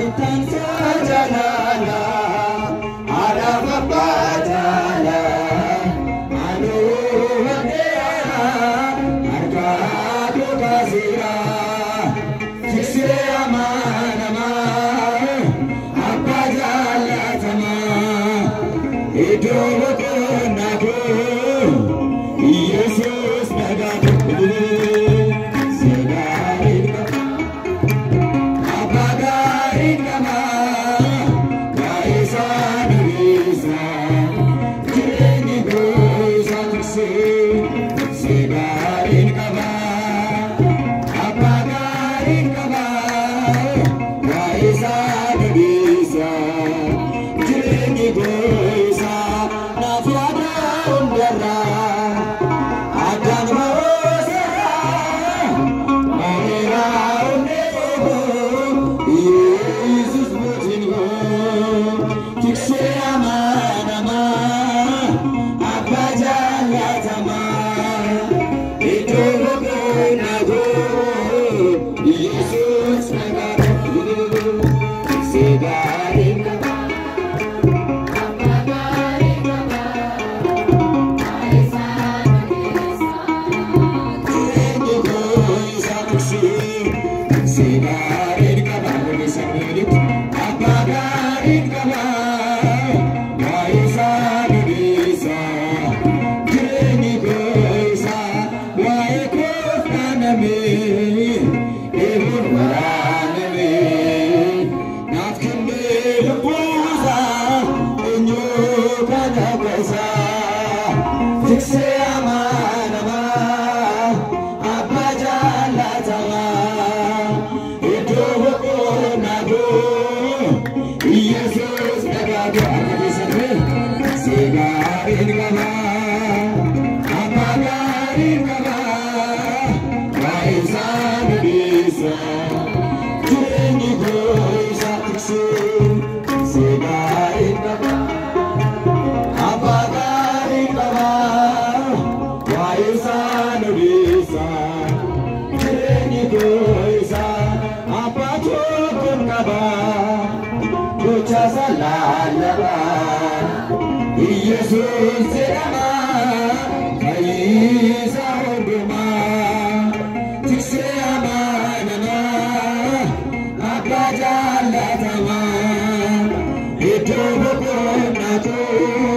Itansa jalala Arafa batala Anu wadea Arka kazira Tikse amanama Abba jalatama Iddoo boqonnaa koo Yesuus nagaa Segaariin qaba Abbaa gaariin qaba Waa'ee isaa dureessa Jireenyi koo isa tiksee Segaariin qaba Abbaa gaariin qaba Waa'ee isaa dureessa Jireenyi koo isa naaf yaada hundarraa Addaan ba'ooseraa Maareeraa onnee koo Yesuus mootiin koo Tiksee amanamaa Abbaa jaalatamaa Iddoo boqonnaa koo Yesuus nagaa koo Segaariin qaba Abbaa gaarii qaba waa'ee isaa dureessa. Jireenyi koo isa tiksee Segaariin qaba Abbaa gaariin qaba waa'ee isaa dureessa Jireenyi koo isa waa'ee koof dhaaname Eeguun waraaname Naaf kennee lubbuusaa eenyu kan akka isaa Tiksee amanamaa Abbaa jaalatamaa Iddoo boqonnaa koo Yesuus nagaa koo harka keessan Segaariin qaba Abbaa gaariin qaba Waa'ee isaa dureessa Jireenyi koo isa tiksee Segaariin qaba Abbaa gaarii qaba waa'ee isaa dureessa Jireenyi koo isa abbaa tokkoon qaba gocha isaa lallaba Yesuus jedhama fayyisaa hundumaa Tiksee amanamaa Abbaa jaalatamaa Iddoo boqonnaa koo